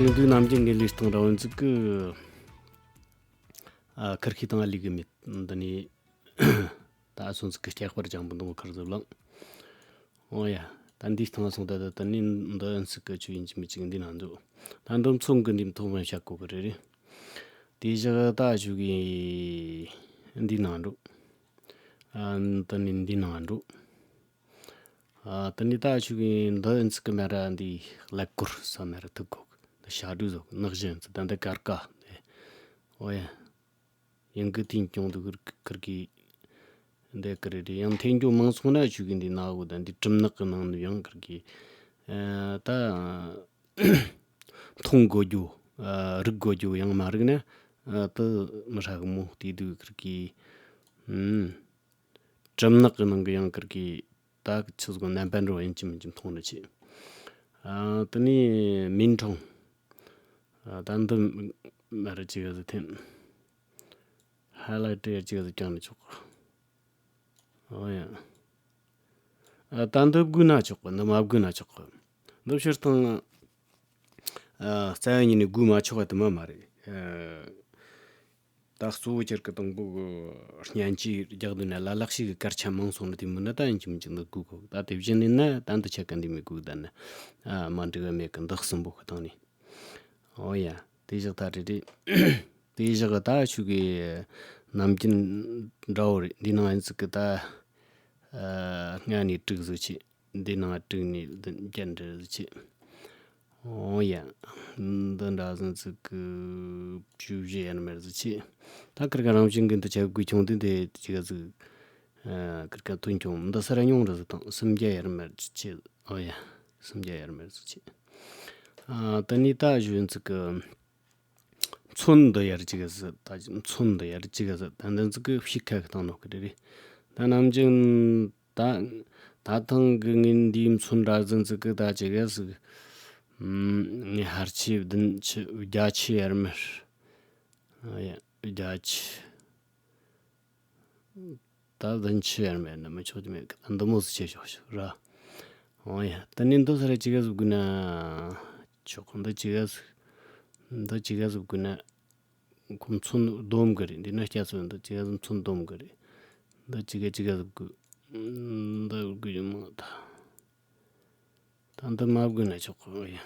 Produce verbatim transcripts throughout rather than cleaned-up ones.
ཡོང་དུས་ནམ་རྒྱུན་ངའི་ལུས་སྟེང་རང་ཚུགས་ཀྱི། ཨ། ཁུར་ཁི་དང་ལུས་ཀྱི་མེད། འདི་ནས་ད་སོན་ཚིག་གི་སྐྱེ་དཔར་ཅང་པོ་འདུག་ཁུར་ཟིབ་ལང་། ཨོ་ཡ། ད་འདིའི་སྟེང་སོང་ད་ད་ད་ནི་འདི་ཨན་ཚིག་གི་ཆུ་ཡིན་གྱི་མི་གཅིག་འདི་ན་འདུག་ད་འདི་མཚོན་གི་འདི་མཐོང་མི་བྱ་གོ་གི་རེད་རེད། དེ་བཞག་ད་ཆུ་གི་འདི་ན་འགྲོ། ཨ། ད་ནི་འདི་ན་འགྲོ། ཨ། དེ་ནས་ད་ཆུ་གི་འདི་ཨིན་ཚིག་གི་མེ་ར་འདི་ཀླད་ཀོར་ས་མེ་ར་ཐུག་གོ། འདི་ཤ་དྲུག་ཟོ་ནག་བཞིན་ཚི་ད་འདི་ཀར་ཀ་འདི། ཨོ་ཡ། ཡང་གི་ཐིན་ཀྱོང་དུ་ཀིར་ཀིར་གི་འདི་ཀི་རེ་རེ་ཡང་ཐེན་ཀྱོ་མང་སོང་ན་ཆུ་གི་འདི་ན་གོ་ད་འདི་གྲིམ་ནག་གི་ནང་ནས་ཡང་ཀིར་གི། ཨ། ད་མཐོང་གོ་རྒྱུ། ཨ། རིག་གོ་རྒྱུ་ཡང་མ་རིག་ན། ཨ། དུ་མི་ཧྲ་གི་མོ་དེ་དུ་ཀིར་གི། ཨུམ། གྲིམ་ནག་གི་ནང་གི་ཡང་ཀིར་གི། ད་ཆི་ཟིག་རྣམ་པ་འགྲོ་ཡིན་གྱི་མིན་གྱི་མཐོང་རུ་ཆེ། ཨ། དེ་ནས་མིན་གྲོང་། ཨ། ད་འདི་མ་རེད་ཅི་ག་ཟིག་འཐེན། ཧ་ལ་ཏྲེ་ཅི་ག་ཟིག་ཀྱང་ནི་ཆོག་གི། ཨོ་ཡ། ཨ། ད་འདི་དགོས་ན་ཆོག་གི། འདི་མ་དགོས་ན་ཆོག་གི། འདི་ཕྱིར་བཏང་། ཨ། རྩ་བ་ཉིད་ནས་དགོས་མ་ཆོག་གི་དེ་མ་མ་རེད། ཨ། ད་གཙོ་བོ་ཁྱེར་གི་དང་པོ་གི་སྙན་ཅིག་རྒྱག་དུས་ན་ལ་ལག་ཤིག་གི་སྐར་ཆ་མང་སོང་ན་དེ་མིན་ན་ད་ཡིན་གྱི་མིན་གྱི་འདི་དགོས་གོ། ད་དེ་བཞིན་ནི་ན་ད་འདི་ཆ་ག་འདི་མི་དགོས་ད་ན། ཨ། མ་འགྲིག་ག་མེད་གི་འདི་གསུམ་པོ་གི་སྟེང་ནས། ཨོ་ཡ། དེ་བཞག་ད་རེད་རེད། དེ་བཞག་ད་ཆུ་གི་ནམ་རྒྱུན་འདྲ་བོ་རེད། འདི་ནང་ཡིན་ཚིག་གི་ད། ཨ། ལྔ་ནས་དྲུག་ཟིག་ཆེ། འདི་ནང་དྲུག་ནས་བདུན་བརྒྱད་འདྲ་ཟིག་ཆེ། ཨོ་ཡ། འདི་འདྲ་ཟིག་ཚིག་གི་བཅུ་བཞི་ཡར་མར་ཟིག་ཆེ། ད་ཁིར་ག་རང་བཞིན་གི་འདི་ཆ་དགོས་ཆུང་དེ་འདི་ཅི་ག་ཟིག་ཨ། ཁིར་ག་ཐོན་ཆུང་འདི་སར་ཉུང་ར་ཟིག་དང་སུམ་བརྒྱ་ཡར་མར་ཟིག་ཆེ། ཨོ་ཡ། སུམ་བརྒྱ་ཡར་མར་ཟིག་ཆེ། ཨ། ད་ནི་ད་གཞོན་ཚིག་གི། མཚོན་འདི་ཡར་ཅིག་ག་ཟིག་ད་མཚོན་འདི་ཡར་ཅིག་ག་ཟིག་ད་འདི་ཚིག་གི་ཕྱི་ཁ་གི་སྟེང་ནོ་གི་རེད་རེད། ད་ནམ་རྒྱུན་ད་ད་ཐེངས་གི་ངས་འདིའི་མཚོན་འདྲ་ཟིག་ཚིག་གི་ད་ཅིག་ག་ཟིག་ཨུམ། ངས་ཧར་ཆེ་བདུན་ཆེ་བརྒྱ་ཆེ་ཡར་མར། ཨ་ཡ། བརྒྱ་ཆེ། ད་བདུན་ཆེ་ཡར་མར་ནི་མི་ཆོག་གི་མེད་གི། ད་འདི་མོ་ཟིག་ཆེ་ཆོག་ཆོག་ར། ཨོ་ཡ། ད་ནི་འདི་ས་ར་ཅིག་ག་ཟིག་དགོས་ན་ཆོག་འདི་ཅིག་ག་ཟིག་འདི་ཅིག་ག་ཟིག་དགོས་ན། ཁོ་མཚོན་སྡོམ་གི་རེད། འདི་ན་སྐྱ་ཚོ་འདི་ཅིག་ག་ཟིག་མཚོན་སྡོམ་གི་རེད། འདི་ཅིག་ག་ཅིག་ག་ཟིག་དགོས། འདི་དགོས་ཡོད་མ་ད། ད་འདི་མ་དགོས་ན་ཆོག་གི། ཨོ་ཡ།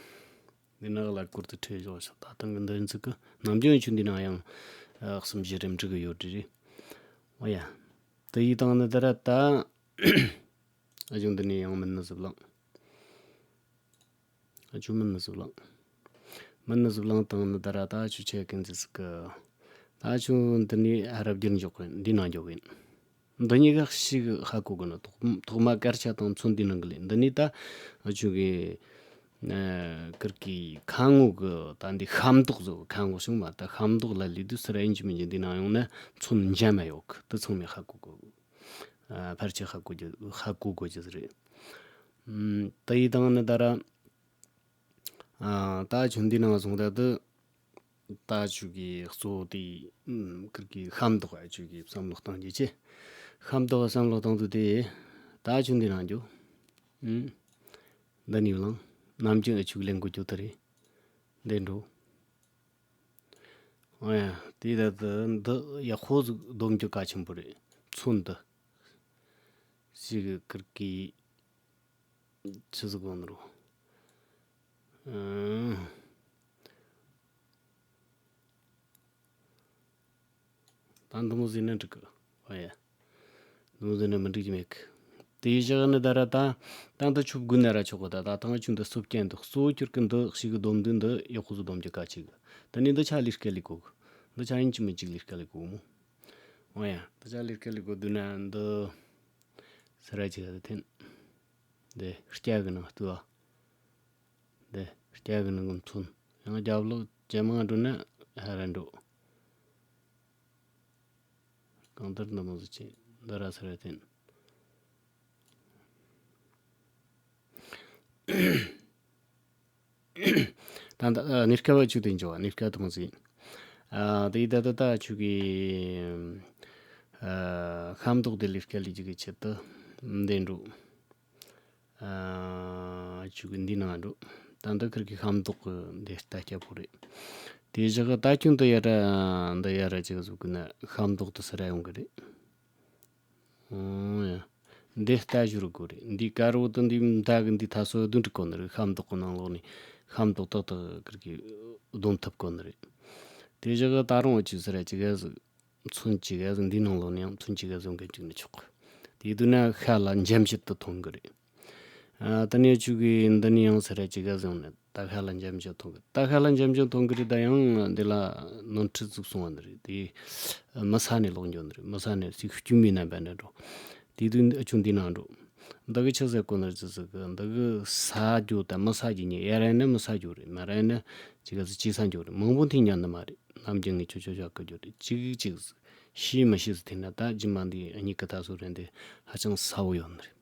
འདི་ནག་ལ་སྐོར་དུ་ཁྲིད་བཞག་ཤག་ད་ཐེངས་གི་འདི་ཚིག་གི་ནམ་རྒྱུན་ཆུ་འདི་ནང་ཡང་། ཨ། གསུམ་བཞི་རེ་འབྲི་གི་ཡོད་རེད་རེད། ཨོ་ཡ། དེ་ཡི་སྟེང་ནི་ད་ར་ད། ཨ་ཅུང་འདི་ནས་ཡང་མིན་ནི་ཟིབ་ལང་། ཨ་ཅུང་མིན་ནི་ཟིབ་ལང་། མིན་ནི་ཟིབ་ལང་སྟེང་ནི་ད་ར་ད་ཆུ་ཆེ་གི་འཛི་ཟིག་གི། ད་ཆུ་འདི་ནས་ཨ་རབ་རྒྱུར་འཇོག་གི་འདི་ནང་འཇོག་གི་ཡིན། འདི་གཉིས་ཀ་ཞིག་ཧ་གོ་གི་ནི་ཐོག་ཐོག་མ་དཀར་ཆ་དང་མཚོན་འདི་ནང་གི་ལས་འདི་ནས་ད་ཨ་ཆུ་གི། ཨ། ཀིར་གི་ཁ་ངོ་གི་ད་འདི་ཤ་མདོག་བཟོ་ཁ་ངོ་བྱུང་མ་ད་ཤ་མདོག་ལ་ལུས་དུས་སུ་ར་ཡིན་གྱི་མིན་གྱི་འདི་ནང་ཡོང་ན་མཚོན་འཇམ་མ་ཡོད་གི་དེ་ཚང་མས་ཧ་གོ་གོ། ཨ། ཕལ་ཆེར་ཧ་གོ་རྒྱུ་ཧ་གོ་དགོས་རྒྱུ་ཟིག་རེད། ཨམ། དེ་ཡི་སྟེང་ནི་ད་ར། ཨ། ད་ཆུ་འདི་ནང་སོང་ད་དུ། ད་ཆུ་གི་གཙོ་བོ་དེ། ཨམ། ཀིར་གི་ཤ་མདོག་ཨ་ཆུ་གི་བསམ་བློ་གཏང་རྒྱུ་ཆེ། ཤ་མདོག་བསམ་བློ་གཏང་དུས་དེ། ད་ཆུ་འདི་ནང་འགྱོ། ཨམ། འདི་ནས་ལངས། ནམ་རྒྱུན་ཨ་ཆུ་གི་ལེན་དགོས་རྒྱུ་དེ་རེད། འདི་འགྲོ། ཨོ་ཡ། དེ་ད་ལྟ་འདི་ཡག་པོ་ཟིག་སྡོམ་རྒྱུ་གལ་ཆེན་པོ་རེད། མཚོན་འདི། ཞིག་གི་ཀིར་གི་ཆི་ཟིག་གོ་ནི་རུ། ཨང་། ད་འདི་མོ་ཟིག་ན་འགྲིག་གི། ཨོ་ཡ། འདི་མོ་ཟིག་ན་མི་འགྲིག་གི་མེད་གི། དེའི་ཞག་ནི་ད་ར་ད། ད་འདི་ཆུ་དགོས་ན་ར་ཆོག་གི། ད་ད་ཐང་ཆུ་འདི་སོབ་ཀྱན་འདི་གཙོ་བོ་གྱུར་གི། འདི་ཞིག་གི་སྡོམ་འདི་འདི་ཡག་པོ་ཟིག་སྡོམ་རྒྱུ་གལ་ཆེ་གི། ད་ནི་འདི་ཆ་ལས་ཀ་ལས་གོ་གི། འདི་ཆ་ཡིན་གཅིག་མིན་གཅིག་ལས་ཀ་ལས་གོ་གི་མོ། ཨོ་ཡ། འདི་ཆ་ལས་ཀ་ལས་གོ་དུས་ན་འདི་ས་ར་ཅིག་ག་འཐེན། འདི་སྐྱ་གི་ནང་བཏུ་བ། འདི་སྐྱ་གི་ནང་གི་མཚོན། ཡང་རྒྱབ་ལོགས་ཇེ་མང་འགྲོ་ན་ཧ་ར་འགྲོ། གང་ལྟར་འདི་མོ་ཟིག་ཆེ། འདི་ར་ས་ར་འཐེན། ད་ད་ནི་སྐབས་བ་ཆུ་དེ་འཇོག་ནི་སྐབས་དང་ཟིན། ཨ། དེ་ད་ད་ད་ཆུ་གི། ཨ། ཤ་མདོག་དེ་ལས་སྐལ་ལས་ཅིག་གི་ཆེད་དུ་འདི་འགྲོ། ཨ། ཆུ་གི་འདི་ནང་འགྲོ། ད་ ད་འདི་ཁིར་གི་ཤ་མདོག་གི་འདི་ལྟ་རྒྱ་པོ་རེད། དེ་བཞག་གི་ད་ཁྱོད་འདི་ཡ་ར་འདི་ཡ་ར་ཅིག་གཟུགས་གི་ན་ཤ་མདོག་དུ་སི་ར་ཡོང་གི་རེད། ཨོ་ཡ། འདི་ལྟ་ཞུ་རུ་དགོས་རེད། འདི་དཀར་བོ་དང་འདི་མདའ་གི་འདི་ཐ་སོ་བདུན་འགྲིག་གོ་ནི་རེད། ཤ་མདོག་གི་ནང་ལོགས་ནས་ཤ་མདོག་ཏག་ཏག་ཁིར་གི་སྡོམ་ཐུབ་གོ་ནི་རེད། དེ་བཞག་གི་ད་རུང་འོ་ཅིག་སི་ར་ཅིག་ག་ཟིག་མཚོན་ཅིག་ག་ཟིག་འདི་ནང་ལོགས་ནས་ཡང་མཚོན་ཅིག་ག་ཟིག་འགན་བཅུག་ནས་ཆོག་གི། དེ་དུས་ན་ཤ་ལ་འཇམ་བྱེད་དུ་ཐོན་གི་རེད། ཨ། ད་ནས་ཆུ་གི་འདི་ནས་ཡང་སི་ར་ཅིག་ག་ཟིག་ནས་ད་ཤ་ལ་འཇམ་བྱེད་ཐོན་གི། ད་ཤ་ལ་འཇམ་བྱེད་ཐོན་གི་རེད། ད་ཡང་འདི་ལ་ནོར་འཁྲུལ་ཟིག་སོང་བ་ནི་རེད། དེ་མི་ས་ནས་ལོག་འགྱོ་ནི་རེད། མི་ས་ནས་ཅིག་སྐྱུག་མའི་རྣམ་པ་འདྲ་འགྲོ། དེ་དུས་འདི་ཨ་ཆུ་འདི་ནང་འགྲོ། འདི་གི་ཆི་ཟེར་གོ་ནི་རེད་ཟེར་གི། འདི་གི་ས་རྒྱུ་དང་མི་ས་རྒྱུ་གཉིས། ཡ་ར་ཡིན་ན་མི་ས་རྒྱུ་རེད། མ་ར་ཡིན་ན་ཅིག་ག་ཟིག་ཅི་ས་རྒྱུ་རེད། མང་པོ་འཐེན་ཉན་ནི་མ་རེད། ནམ་རྒྱུན་ངས་ཁྱོད་ཆོ་ཆོ་གི་རྒྱུ་རེད། ཅིག་ཅིག་ཟིག་ཤེས་མི་ཤེས་ཟིག་འཐེན་ན་ད་རྗེས་མ་འདི་གཉིས་ཀ་ད་སུ་རེད། འདི་ཧ་ཅང་ས་བོ་ཡོད་ནི་རེད།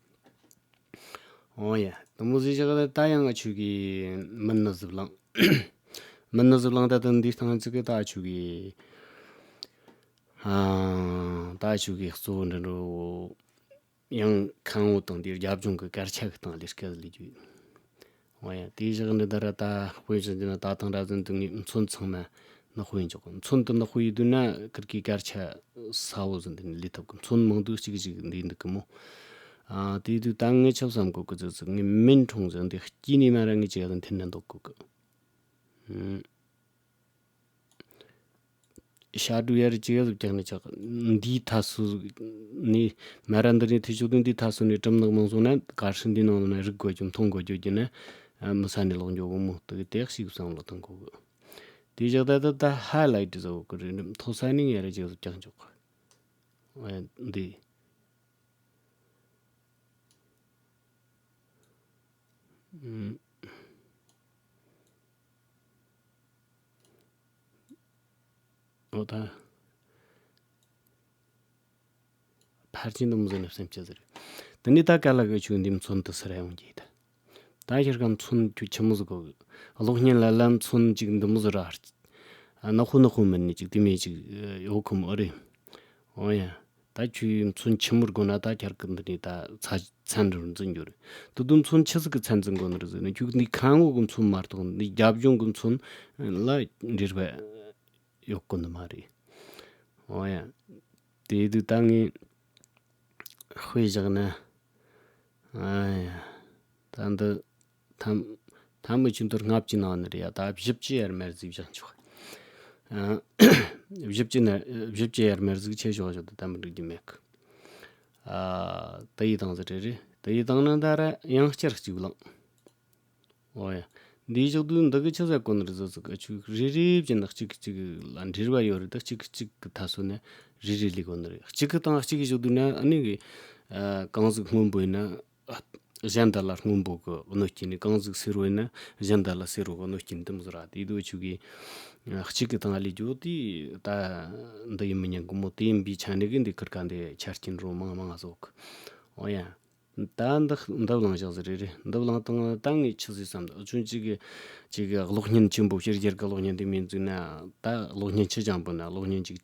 ཨོ་ཡ། དུ་མོ་ཟིག་བཞག་ལ་ད་ཡང་ང་ཆོས་གི་མི་ནི་ཟིབ་ལང་། མི་ནི་ཟིབ་ལང་ད་དུ་འདི་སྟངས་ཅིག་གི་ད་ཆོས་གི། ཨ། ད་ཆོས་གི་གཙོ་བོ་འདྲ་འགྲོ། ཡང་ཁང་བ་དང་དེའི་རྒྱབ་ལྗོངས་ཀྱི་སྐར་ཆ་གི་སྟེང་ལས་སྐད་ལས་རྒྱུ། འོ་ཡ། དེའི་ཞག་འདི་ལྟར་ད་དཔེ་བཞག་རྒྱུ་ན་ད་ཐེངས་ར་ཟིན་དུ་ངས་མཚོན་ཚང་མ་ནག་པོ་ཡིན་ཆོག་མཚོན་དུ་ནག་པོ་ཡིན་དུས་ན་ཁིར་གི་སྐར་ཆ་ས་བོ་ཟིན་དུ་ནས་ལས་ཐུབ་གི། མཚོན་མང་དུ་གཅིག་གཅིག་འདི་འདུག་གི་མོ། ཨ། དེ་དུས་ད་ངས་ཆབ་བསམ་གོ་གི་ཙི་ཙི་ངས་མིན་འཁྲུངས་ཟིན་དེ་སྐྱིད་ནས་མ་ར་ངས་ཅི་ཡ་ཟིན་འཐེན་ན་འདུག་གོ་གི། ཨུམ། ཤ་དྲུག་ཡར་ཅི་ཡར་བཀྱག་ནས་ཆག་འདིའི་ཐ་སུ་ནི་མ་ར་འདི་ནས་ཐུ་ཆུ་དུ་འདིའི་ཐ་སུ་ནས་གྲིམ་ནག་མང་སོང་ན་གར་ཧྲི་འདི་ནང་ལ་ན་རིག་དགོས་རྒྱུ་མཐོང་དགོས་རྒྱུ་རྒྱུ་ན་མི་ས་ནས་ལོག་འགྱོ་གི་མོ་དུ་གི་དེ་ཞིག་བསམ་བློ་གཏོང་དགོས་གི། དེ་བཞག་ད་ད་ད་ཧ་ལའི་ཏི་ཟ་བོ་གི་རེད། མཐོ་ས་ནས་ཡར་ཅི་ཡར་བཀྱག་འཇོག་གི། འདི། ཨུམ། འོ་ད། ཕར་ཕྱིན་དུ་མི་ཟེར་ནས་སེམས་ཅི་ཟེར། དེ་ནས་ད་ག་ལ་གི་ཆུ་འདི་མཚོན་དུ་སི་ར་ཡོང་གི་ད། ད་ཁྱེར་ཀ་མཚོན་ཁྱོད་ཆི་མོ་ཟིག་གོ། གློག་བརྙན་ལ་ལ་མཚོན་ཅིག་འདི་མོ་ཟིག་ར། ཨ། ནག་པོ་ནག་པོ་མིན་ནི་ཅིག་དེ་མེད་ཅིག་ཡོད་ཁོ་མོ་རེད། འོ་ཡ། ད་ཁྱོད་མཚོན་ཆི་མོར་དགོས་ན་ད་ཁྱེར་ཀ་འདི་ནས་ད་ཚ་ཚན་འདྲ་འཛིན་རྒྱུ་རེད། དུ་དུ་མཚོན་ཆི་ཟིག་གི་ཚན་འཛིན་དགོས་ནི་རེད་ཟེར་ན་ཁྱོད་འདི་ཁང་བ་གི་མཚོན་མ་གཏོགས་འདི་རྒྱབ་ལྗོངས་གི་མཚོན་ལ་འབྲེལ་བ་ཡོད་གོ་ནི་མ་རེད། འོ་ཡ། དེ་དུས་ད་ངས་དཔེ་བཞག་ན། ཨ་ཡ། ད་འདི་ཐམ་ཐམ་མི་ཆུན་དུ་ལྔ་བཅུ་ནང་ནི་རེད་ཡ། ད་བཞི་བཅུ་ཡར་མར་ཟིག་བཞག་ཆོག་ཨ། བཞི་བཅུ་ན་བཞི་བཅུ་ཡར་མར་ཟིག་ཆེ་ཤོག་ཤོག་ད་ད་མི་འགྲིག་རྒྱུ་མེད་གི། ཨ། ད་ཡི་དང་ཟི་རེད་རེད། ད་ཡི་དང་ན་ད་ར་ཡང་བསྐྱར་གཅིག་བླངས། འོ་ཡ། འདིའི་ཞོགས་དུས་འདི་གི་ཆི་ཟེར་གོ་ནི་རེད་ཟེར་ཟེར་གི་ཆུ་རེ་རེ་བཞིན་གཅིག་གཅིག་ལ་འབྲེལ་བ་ཡོད་རེད། ད་གཅིག་གཅིག་གི་ཐ་སོ་ནས་རེ་རེ་ལས་གོ་ནི་རེད། གཅིག་གི་དང་གཅིག་གི་ཞོགས་དུས་ན་ཨ་ནི་གི་ཨ་གང་ཟིག་སྔོན་པོ་ཡིན་ན་ཨ་གཞན་དག་ལ་སྔོན་པོ་གི་གནོད་སྐྱེལ་ནི། གང་ཟིག་སེར་བོ་ཡིན་ན་གཞན་དག་ལ་སེར་བོ་གི་གནོད་སྐྱེལ་ནི་དེ་མོ་ཟིག་ར། དེ་དུས་ཆུ་གི་ཨ་གཅིག་གི་དང་ལས་རྒྱུ་དེ་ད་འདི་ཡིན་མི་ཉན་གི་མོ། དེ་ཡིན་པའི་ཆ་ནས་གི་འདི་ཁིར་ཀ་འདི་ཆ་རྐྱེན་རོ་མང་མང་ཟོག་གི། འོ་ཡ། ད་འདི་འདི་བླངས་བཞག་ཟིག་རེད་རེད། འདི་བླངས་བཏང་ད་ངས་ཆི་ཟིག་བསམ་འདུག་ཆུང་ཅིག་གི་ཅིག་གི་གློག་བརྙན་ཆེན་པོ་ཕྱི་རྒྱལ་གི་གློག་བརྙན་དེ་མིན་ཟིག་ན། ད་གློག་བརྙན་ཆི་ཅང་པོ་ན་གློག་བརྙན་ཅིག་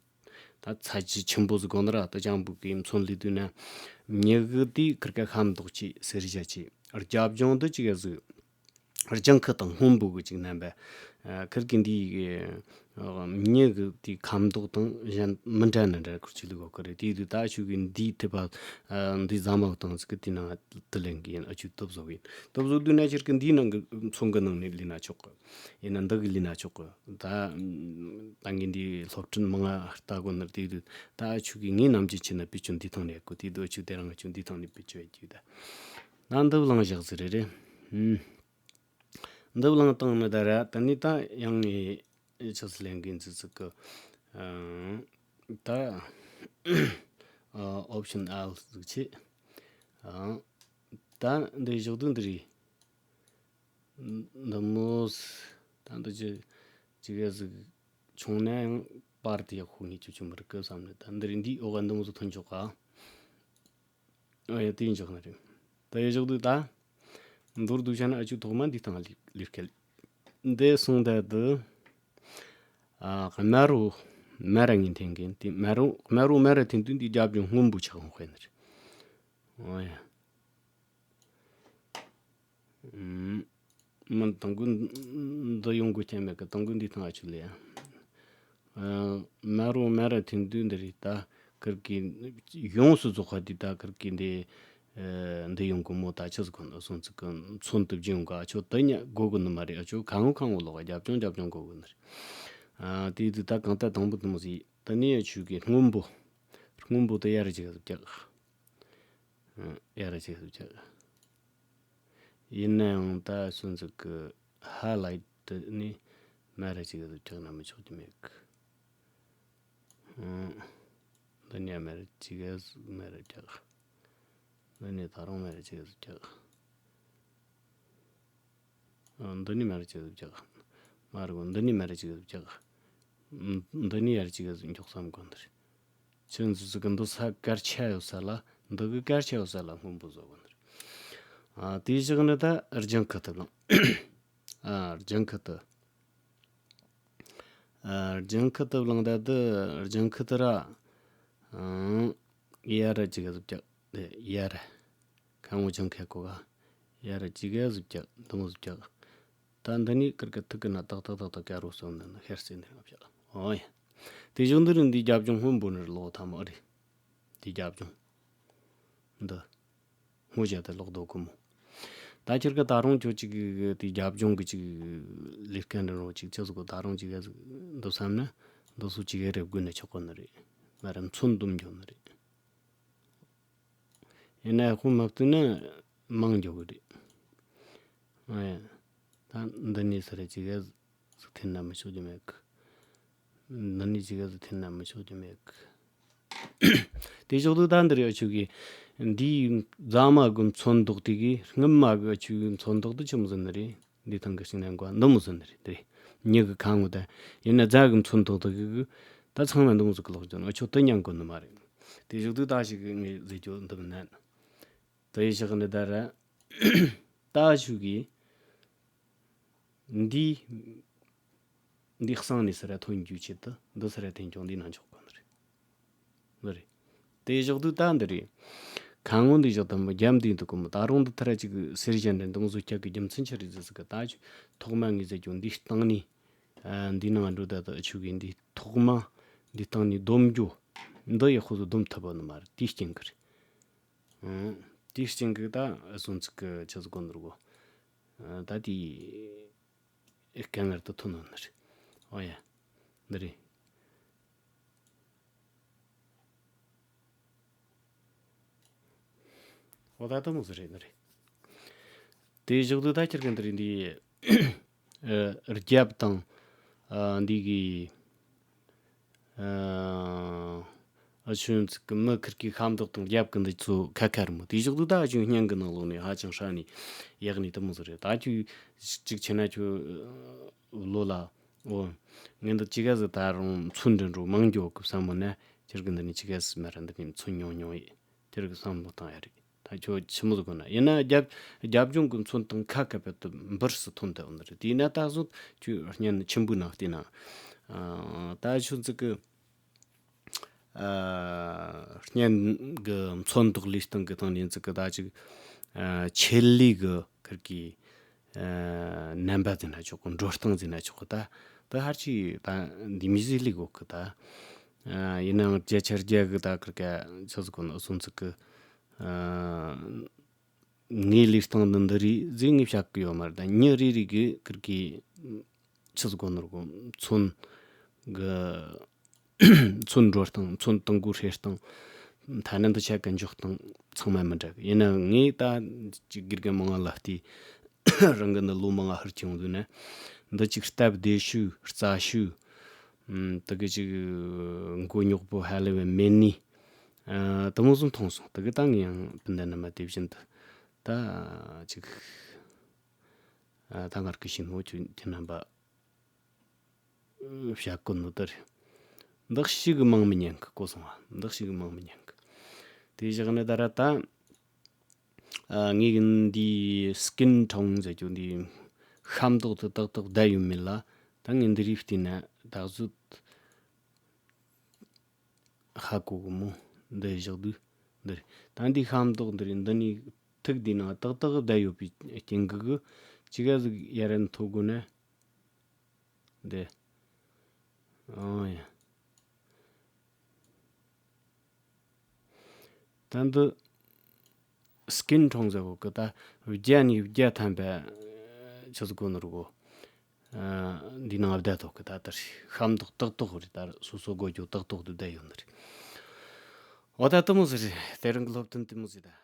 ད་ཚ་ཅི་ཆེན་པོ་ཟིག་གོ་ནི་ར། ད་ཅང་པོ་གི་མཚོན་ལས་དུས་ན་མྱི་གི་དེ་ཁིར་ཀ་ཤ་མདོག་ཅིག་སེར་ཞ་ཅིག་རྒྱབ་ལྗོངས་དུ་ཅིག་ག་ཟིག་ལྗང་ཁུ་དང་སྔོན་པོ་གི་ཅིག་རྣམ་པ། ཨ་ཁིར་གི་འདི་གི་ཨ་མྱི་གི་དེ་ཁ་མདོག་དང་གཞན་མི་འདྲ་ན་འདྲ་ཁུར་ཆུ་ལུག་གོ་གི་རེད། དེ་དུས་ད་ཆུ་གི་འདིའི་ཐིབས་པ་ཨ་འདི་ཟ་མ་བཏང་ཟིག་གི་དེ་ནང་དུ་ལེན་གི་ཡིན། ཨ་ཆུ་སྟོབས་བཟོ་གི་ཡིན། སྟོབས་བཟོ་དུས་ན་ཁྱེར་གི་འདིའི་ནང་གི་མཚོན་གི་ནང་ནས་ལས་ན་ཆོག་གི། ཡིན་ན་འདི་གི་ལས་ན་ཆོག་གི། ད་ད་ངས་འདི་སློབ་ཁྲིད་མང་ང་ལྟ་གོ་ནི་རེད། དེ་དུས་ད་ཆུ་གི་ངའི་ནམ་རྒྱུན་ཆེ་ན་པི་ཆུ་འདི་ཐང་ནས་གོ། དེ་དུས་ཆུ་དེ་རང་གི་ཆུ་འདི་ཐང་ནས་པི་ཆུ་ཡ་རྒྱུ་ད། ན་འདི་བླངས་བཞག་ཟིག་རེད་རེད། ཨུམ། འདི་བླངས་བཏང་ནི་ད་ར། ད་ནི་ད་ཡང་ངས་ཆི་ཟིག་ལེན་གིན་ཙི་ཙི་གི། ཨ་ད་ཨ་ཨོབ་ཤན་ཨལ་ཟིག་ཆེ། ཨ་ད་འདི་བཞག་དུས་འདི་རེད། འདི་མོ་ཟིག་ད་འདི་ཅི་ཅི་ག་ཟིག་བྱུང་ན་ཡང་པར་དེ་ཡག་ཤོས་ངས་ཅི་ཆུ་མི་རིག་གི་བསམ་ནས། ད་འདི་རེད། འདིའི་འོག་ག་འདི་མོ་ཟིག་ཐོན་ཆོག་ག། ཨ་ཡ་དེ་འཇོག་ནི་རེད། ད་ཡ་འཇོག་དུས་ད། མདོར་བསྡུས་བྱས་ན་ཨ་ཆུ་ཐོག་མ་འདི་སྟེང་ལ་ལིར་ཁེལ། འདི་སོང་ད་དུ། ཨ་དམར་རོ་དམར་ར་ངན་འཐེན་གིན་དེ་དམར་རོ་དམར་རོ་དམར་ར་འཐེན་དུས་འདི་རྒྱབ་ལྗོངས་སྔོན་པོ་ཆགས་འོང་ཧེ་ནི་རེད། ཨོ་ཡ། ཨུམ། མི་དང་གུ་འདི་ཡོང་དགོས་ཀྱང་མེད་གི། དང་གུ་འདི་ཐང་ཨ་ཆུ་ལས་ཡ། མ་རུ་མ་ར་ཐིན་དུས་འདི་རེད། ད་ཁིར་གི་ཡོངས་སུ་རྫོགས་པ་འདི་ད་ཁིར་གི་འདི་འདི་ཡོང་གི་མོ། ད་ཆི་ཟིག་གོ་ནོ་སོང་ཚིག་གི་མཚོན་དུ་བྱིན་ག་ཨ་ཆོ་དེ་ཉ་དགོས་གི་ནི་མ་རེད། ཨ་ཆོ་གང་ངོ་གང་ངོ་ལོག་རྒྱབ་ལྗོངས་རྒྱབ་ལྗོངས་དགོས་གི་ནི་རེད། དེ་དུས་ད་གང་ལྟར་དང་པོ་དུ་མོ་ཟིག་དེ་ནས་ཡ་ཆུ་གི་སྔོན་པོ། སྔོན་པོ་དེ་ཡར་ཅིག་ཟིག་རྒྱག་ཡར་ཅིག་ཟིག་རྒྱག་ཡིན་ནའང་ད་སོང་ཚིག་གི་ཧ་ལ་དེ་ནས་མ་ར་ཅིག་ཟིག་རྒྱག་ན་མི་ཆོག་གི་མེད་གི། འདི་ནས་མ་ར་ཅིག་ཟིག་མ་ར་རྒྱག་འདི་ནས་ད་རུང་མ་ར་ཅིག་ཟིག་རྒྱག་འདི་ནས་མ་ར་ཅིག་ཟིག་རྒྱག་མ་ར་གོ་འདི་ནས་མ་ར་ཅིག་ཟིག་རྒྱག་འདི་ནས་ཡར་ཅིག་ཟིག་མགྱོགས་སམ་གོ་འདི་རེད། ཁྱེད་ཚོ་ཚོ་གི་འདི་ས་དཀར་ཆ་ཡོད་ས་ལ་འདི་གི་དཀར་ཆ་ཡོད་ས་ལ་སྔོན་པོ་བཟོ་གོ་འདི་རེད། དེའི་ཞག་ནི་ད་ལྗང་ཁུ་དུ་བླངས། ལྗང་ཁུ་དུ། ལྗང་ཁུ་དུ་བླངས་ད་དུ་ལྗང་ཁུ་དུ་ར། ཡར་ཅིག་ཟིག་རྒྱག་དེ་ཡར། ཁ་ངོ་ལྗང་ཁུ་གོ་ག་ཡར་ཅིག་ཟིག་རྒྱག་འདི་མོ་ཟིག་རྒྱག་ད་འདི་ནས་ཀིར་ཀི་ཐིག་གི་ན་ཏག་ཏག་ཏག་ཏག་ཀ་རུ་སོང་ནི་ཤར་སེ་འདི་ར་བཞག་ཨོ་ཡ། དེ་བཞིན་འདི་རུ་འདི་རྒྱབ་ལྗོངས་སྔོན་པོ་ནི་ལོག་ཐ་མ་རེད། འདི་རྒྱབ་ལྗོངས་འདི་སྔོ་བྱས་ཏེ་ལོག་རྡོ་ཀུ་མོ། ད་ཁྱེར་ཀ་ད་རུང་ཁྱོད་ཅིག་གི་དེ་རྒྱབ་ལྗོངས་གི་ཅིག་ལས་ཀ་འདྲ་རོ་ཅིག་ཆི་ཟིག་གོ་ད་རུང་ཅིག་ག་ཟིག་འདི་བསམ་ན་འདི་སུ་ཅིག་ག་རེ་དགོས་ན་ཆོག་གོ་ནི་རེད། མ་ར་མཚོན་འདུམ་འཇོག་ནི་རེད། ཡིན་ན་ཁོ་མ་བཏུས་ན་མང་འཇོག་གི་རེད། ཨེ། ད་འདི་ནས་ས་ར་ཅིག་ག་ཟིག་འཐེན་ན་མི་ཆོག་རྒྱུ་མེད་གི། འདི་ནས་ཅིག་ག་ཟིག་འཐེན་ན་མི་ཆོག་རྒྱུ་མེད་གི། དེ་ཞོག་ཏུ་ད་འདིར་ཡ་ཆུ་གི་འདིའི་རྫ་མ་གི་མཚོན་དོག་དེ་གི་སྔུན་མ་གི་ཆུ་གི་མཚོན་དོག་དེ་ཆི་མོ་ཟིག་ནི་རེད། འདི་ཐང་གི་ཤིང་ནང་གོ་འདི་མོ་ཟིག་ནི་རེད། དེ་མྱི་གི་ཁ་ངོ་ད་ཡིན་ན་རྫ་གི་མཚོན་དོག་དེ་གི་ད་ཚང་མ་འདི་མོ་ཟིག་གི་ལོག་ཀྱང་ཨ་ཆོ་དེ་ཉན་གོ་ནི་མ་རེད། དེ་ཞོག་ཏུ་ད་ཞིག་གི་ངས་ཟེར་རྒྱུ་འདི་མིན་ན། དེ་ཡི་ཞག་ནི་ད་ར་ད་ཆུ་གི་འདི། འདི་གསང་ནས་སི་ར་ཐོན་རྒྱུའི་ཆེད་དུ་འདི་སི་ར་འཐེན་ཀྱང་འདི་ན་འཇོག་གོ་ནི་རེད། འདི་རེད། དེ་བཞག་དུས་ད་འདི་རེད། ཁ་ངོ་འདི་བཞག་དམ་པོ་རྒྱབ་འདི་འདུག་གོ་མོ། ད་རུང་འདི་ཐ་ར་ཅིག་གི་སེར་ཞན་རེད་འདི་ངོ་བཟོ་རྒྱག་གི་རྒྱུ་མཚན་ཆི་རེད་ཟེར་ཟེར་གི་ད་ཆུ་ཐོག་མ་ངས་ཟེར་རྒྱུ་འདི་སྟེང་ནས། ཨ་འདི་ནང་འགྲོ་ད་ད་ཆུ་གི་འདི་ཐོག་མ་འདི་སྟེང་ནས་སྡོམ་རྒྱུ། འདི་ཡག་ཤོས་སུ་སྡོམ་ཐུབ་པ་ནི་མ་རེད་དེའི་རྐྱེན་གི་རེད། ཨང་། དེའི་རྐྱེན་གི་ད་སོང་ཚིག་གི་ཆི་ཟིག་གོ་འདུག་གོ། ད་དེའི་དཀའ་ངལ་དུ་ཐོན་ནོ་ནི་རེད། ཨོ་ཡ། འདི་རེད། ཨོ་ད་ལྟ་མོ་ཟིག་རེད་འདི་རེད། དེ་བཞག་དུས་ད་ཁྱེར་གི་འདི་རེད་འདི། ཨ་རྒྱབ་དང་། ཨ་འདི་གི། ཨ་ཨ་ཆུན་ཚིག་གི་མི་ཁིར་གི་ཤམ་ཐོག་དང་རྒྱབ་གི་འདི་ཚོ་ཁ་ཁར་མོ། དེ་བཞག་དུས་ད་ཨ་ཆུན་སྙིང་གི་ནང་ལོགས་ནས་ཧ་ཅང་ཧྲ་ནས་ཡག་ནས་དུ་མོ་ཟིག་རེད། ད་ཁྱོད་ཅིག་ཆེ་ན་ཁྱོད་ལོ་ལ་འོ་ངས་འདི་ཅི་ག་ཟིག་ད་རུང་ཚོན་འདྲ་འགྲོ་མང་འགྱོ་གི་བསམ་མོ་ན་ཁྱེར་གི་འདི་ནས་ཅི་ག་ཟིག་མ་ར་འདི་ནས་ཚོན་ཉུང་ཉུང་ཡིན། དེར་གི་བསམ་བློ་བཏང་ཡ་རེད། ད་ཁྱོད་ཆི་མོ་ཟིག་གོ་ན་ཡིན་ན་རྒྱབ་རྒྱབ་ལྗོངས་གི་མཚོན་དང་ཁ་ཁ་བེད་དུ་འབུར་སུ་ཐོན་ཐལ་བ་ནི་རེད། དེས་ན་ད་གཟོད་ཁྱོད་སྙན་ཆེན་པོའི་ནང་བལྟས་ན། ཨ་ད་ཁྱོད་ཚིག་གི་ཨ་སྙན་གི་མཚོན་དོག་ལུས་སྟངས་གི་སྟེང་ནས་ཚིག་གི་ད་ཅིག་ཨ་ཆེད་ལས་གི་ཁིར་གི་ཨ་རྣམ་པ་ཟེར་ན་ཆོག་གི། འགྲོ་སྟངས་ཟེར་ན་ཆོག་གི། ད་ད་ཧར་ཅིག་ད་འདི་མི་ཟིག་ལས་གོ་གི། ད་ཨ་ཡིན་ནའང་བརྒྱ་ཆ་བརྒྱ་གི་ད་ཁིར་ག་ཆི་ཟིག་གོ་ན་སོང་ཚིག་གི། ཨ་ངའི་ལུས་སྟེང་འདི་འདི་རེད་ཟེར་ངས་བཤད་གི་ཡོད་མ་རེད། ད་མྱི་རེ་རེ་གི་ཁིར་གི་ཆི་ཟིག་གོ་ནོར་གོ་མཚོན་གི་མཚོན་འགྲོ་སྟངས། མཚོན་དང་གོ་ཧྲེ་སྟངས། ཐ་ན་འདི་ཆ་ག་འཇོག་སྟངས་ཚང་མ་མི་འདྲ་གི། ཡིན་ན་ངས་ད་ཅིག་དགེ་རྒན་མང་ང་ལ་བལྟས། རང་གི་འདི་ལོ་མང་ང་ཧུར་གྱིས་ཡོང་དུས་ན་འདི་ཅིག་སྟབས་བདེ་ཤོས་རྩ་ཤོས། ཨམ་དེ་གི་ཅིག་མགོ་རྙོག་པོ་ཧ་ལས་པའི་མེད་ནི། ཨ་དེ་མོ་ཟིག་མཐོང་སོང་། དེ་གི་ད་ངས་ཡང་སྤུན་ཟླ་རྣམ་པ་དེ་བཞིན་དུ་ད་ཅིག་ཨ་ད་ངར་གི་ཤིན་ཧོ་ཁྱོད་ཁྱེད་རྣམ་པ་བཤད་གོ་ནོ་དེ་རེད། འདི་ཞིག་གི་མང་མི་ཉན་གི་གོ་སོང་བ། འདི་ཞིག་གི་མང་མི་ཉན་གི། དེ་བཞག་ནས་ད་ར་ད། ཨ་ངས་འདི་སི་ཀིན་ཊོན་ཟེར་རྒྱུ་འདི་ཤམ་ཐོག་ཏུ་ཏག་ཏག་བསྡད་ཡོད་མེད་ལ། ད་ངས་འདི་རིགས་བལྟས་ན་ད་གཟོད་ཧ་གོ་གི་མོ། འདི་བཞག་དུས་འདི་རེད། ད་འདི་ཤམ་ཐོག་འདི་རེད། འདི་ནས་ཐིག་འདི་ནང་ཏག་ཏག་བསྡད་ཡོད་པའི་རྐྱེན་གྱིས་གི་ ཅི་ག་ཟིག་ཡ་རན་ཐོ་གོ་ནས། འདི། ཨང་ཡ། ད་འདི། སྐིན་ཁྲོང་ཟེར་གོ་གི་ད། བརྒྱ་ནས་བརྒྱ་ཐམ་པ། ཆི་ཟིག་གོ་ནོ་རུ་གོ། ཨ། འདི་ནང་བསྡད་ཐོག་གི་ད་ལྟར་ཤམ་ཏོག་ཏག་ཏོག་རེད། ད་སོ་སོ་དགོས་རྒྱུ་ཏག་ཏོག་ཏུ་བསྡད་ཡོད་ནི་རེད། འོ་ད་དེ་མོ་ཟིག་རེད། དེ་རིང་གི་སློབ་ཐུན་དེ་མོ་ཟིག་ད།